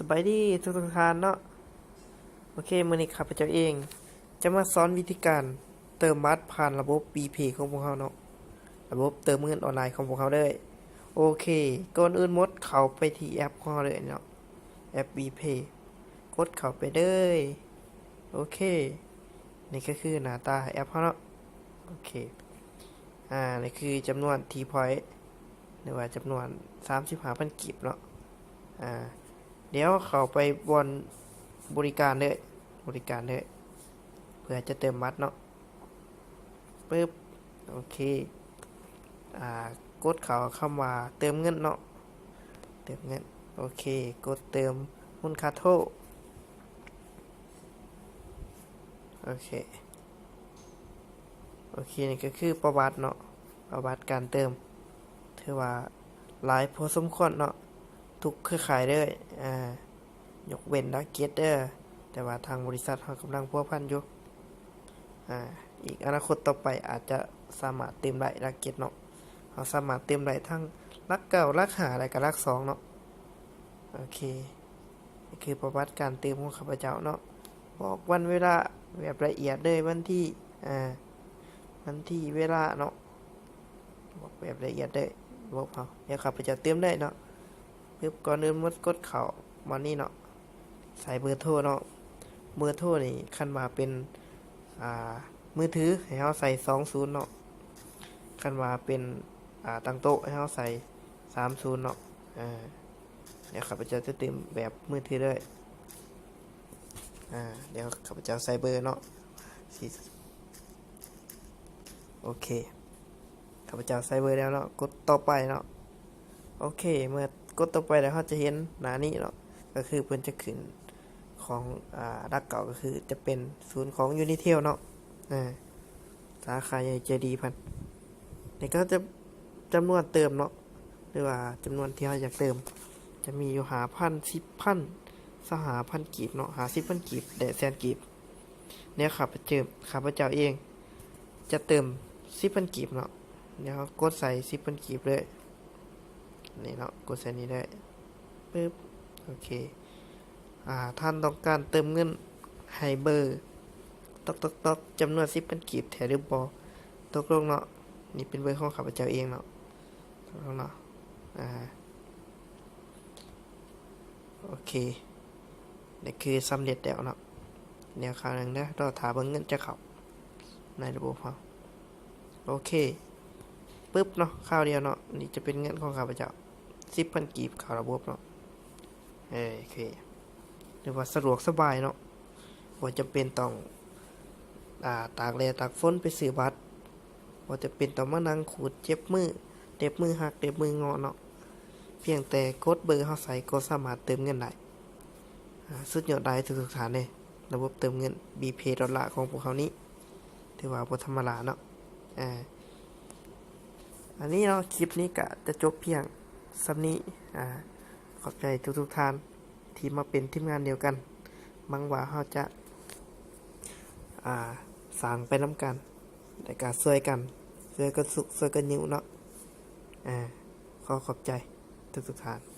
ສະບາຍດີທຸກໆທ່ານເນາະ. ໂອເຄ, ມື້ນີ້ຂ້າພະເຈົ້າເອງຈະມາສອນວິທີການເຕີມບັດຜ່ານລະບົບ BPay ຂອງພວກເຮົາເນາະ, ລະບົບເຕີມເງິນອອນລາຍຂອງພວກເຮົາເດີ. ໂອເຄ, ກ່ອນອື່ນໝົດເຂົ້າໄປທີ່ແອັບຂອງເຮົາເລີຍເນາະ, ແອັບ BPay ກົດເຂົ້າໄປເລີຍ. ໂອເຄ, ນີ້ກໍຄືໜ້າຕາແອັບເຮົາເນາະ. ໂອເຄ, ອາ ນີ້ຄືຈຳນວນ T point ຫຼືວ່າຈຳນວນສາມສິບຫ້າພັນກີບເນາະ. ອາ ດຽວເຂົ້າໄປບ່ອນບໍລິການເລີຍ, ບໍລິການເລີຍ ເພື່ອຈະເຕີມບັດເນາະ. ປຶບ, ໂອເຄ, ອາ ກົດເຂົ້າຄຳວ່າເຕີມເງິນເນາະ, ເຕີມເງິນ. ໂອເຄ, ກົດເຕີມມູນຄ່າໂທ. ໂອເຄ ໂອເຄ, ນີ້ກໍຄືປະຫວັດເນາະ, ປະຫວັດການເຕີມ ຖືວ່າຫຼາຍພໍສົມຄວນເນາະ, ທຸກເຄືອຂ່າຍເລີຍ, ອາ ຍົກເວັ້ນລັກເຈັດເດີ, ແຕ່ວ່າທາງບໍລິສັດເຮົາກຳລັງພົວພັນຢູ່. ອາ ອີກອະນາຄົດຕໍ່ໄປອາດຈະສາມາດຕື່ມໄດ້ລັກເຈັດເນາະ, ເຮົາສາມາດຕື່ມໄດ້ທັງຫຼັກເກົ້າ, ຫຼັກຫ້າ ແລະກະຫຼັກສອງເນາະ. ໂອເຄ, ນີ້ຄືປະຫວັດການຕື່ມຂອງຂ້າພະເຈົ້າເນາະ, ບອກວັນເວລາແບບລະອຽດເລີຍ, ວັນທີ ອາ ວັນທີ ເວລາເນາະ, ບອກແບບລະອຽດເລີຍລະບົບເຮົາ. ດຽວຂ້າພະເຈົ້າຕື່ມໄດ້ເນາະ. ປຶບ, ກ່ອນອື່ນໝົດກົດເຂົ້າບ່ອນນີ້ເນາະ, ໃສ່ເບີໂທເນາະ. ເບີໂທນີ້ຄັນວ່າເປັນ ອາ ມືຖືໃຫ້ເຮົາໃສ່ສອງສູນເນາະ, ຄັນວ່າເປັນ ອາ ຕັ້ງໂຕະໃຫ້ເຮົາໃສ່ສາມສູນເນາະ. ອາ ດຽວຂ້າພະເຈົ້າຈະຕື່ມແບບມືຖືເລີຍ. ອາ ດຽວຂ້າພະເຈົ້າໃສ່ເບີເນາະ, ຊິ ໂອເຄ, ຂ້າພະເຈົ້າໃສ່ເບີແລ້ວເນາະ, ກົດຕໍ່ໄປເນາະ. ໂອເຄ, ເມື່ອກົດຕໍ່ໄປແລ້ວ ເຮົາຈະເຫັນໜ້ານີ້ເນາະ, ກໍຄືເພິ່ນຈະຂຶ້ນຂອງ ອາ ຫຼັກເກົ້າ ກໍຄືຈະເປັນສູນຂອງ Unitel ເນາະ, ອາ ສາຂາໃຫຍ່ໃຈດີເພິ່ນ. ນີ້ກໍຈະຈຳນວນເຕີມເນາະ, ຫຼືວ່າຈຳນວນທີ່ເຮົາຢາກເຕີມ ຈະມີຢູ່ ຫ້າພັນ, ສິບພັນ, ຊາວຫ້າພັນກີບເນາະ, ຫ້າສິບພັນກີບ ແລະ ແສນກີບ. ແນວຂ້າພະເຈົ້າ ຂ້າພະເຈົ້າເອງຈະເຕີມສິບພັນກີບເນາະ. ດຽວເຮົາກົດໃສ່ສິບພັນກີບເລີຍ, ນີ້ເນາະ, ກົດໃສ່ນີ້ເລີຍ. ປຶບ, ໂອເຄ, ອາ ທ່ານຕ້ອງການເຕີມເງິນໃຫ້ເບີ ຕອກໆໆ ຈຳນວນສິບພັນກີບແທ້ຫຼືບໍ່? ຕົກລົງເນາະ, ນີ້ເປັນເບີຂອງຂ້າພະເຈົ້າເອງເນາະ. ເນາະ ອາ ໂອເຄ, ນີ້ຄືສຳເລັດແລ້ວເນາະ. ດຽວຄາວໜຶ່ງເດີ ລໍຖ້າເບິ່ງເງິນຈະເຂົ້າໃນລະບົບເຮົາ. ໂອເຄ, ປຶບເນາະ, ຄາວດຽວເນາະ, ນີ້ຈະເປັນເງິນຂອງຂ້າພະເຈົ້າ ສິບພັນກີບເຂົ້າລະບົບເນາະ. ເອີ ໂອເຄ, ຖືວ່າສະດວກສະບາຍເນາະ, ບໍ່ຈຳເປັນຕ້ອງ ອາ ຕາກແດດຕາກຝົນໄປຊື້ບັດ, ບໍ່ຈຳເປັນຕ້ອງມານັ່ງຂູດເຈັບມື ເລັບມືຫັກ ເລັບມືງໍເນາະ. ພຽງແຕ່ກົດເບີເຮົາໃສ່ກໍສາມາດເຕີມເງິນໄດ້. ອາ ສຸດຍອດຫຼາຍທຸກໆທ່ານເດ້, ລະບົບເຕີມເງິນ BPay ດອນລາຂອງພວກເຮົານີ້ ຖືວ່າບໍ່ທຳມະດາເນາະ. ອາ ອັນນີ້ເນາະ, ຄລິບນີ້ກະຈະຈົບພຽງສ່ຳນີ້. ອາ ຂອບໃຈທຸກໆທ່ານທີ່ມາເປັນທີມງານດຽວກັນ. ຫວັງວ່າເຮົາຈະ ອາ ສ້າງໄປນຳກັນ ແລະກະຊ່ວຍກັນ, ຊ່ວຍກັນຊຸກ ຊ່ວຍກັນຍູ້ເນາະ. ອາ ຂໍຂອບໃຈທຸກໆທ່ານ.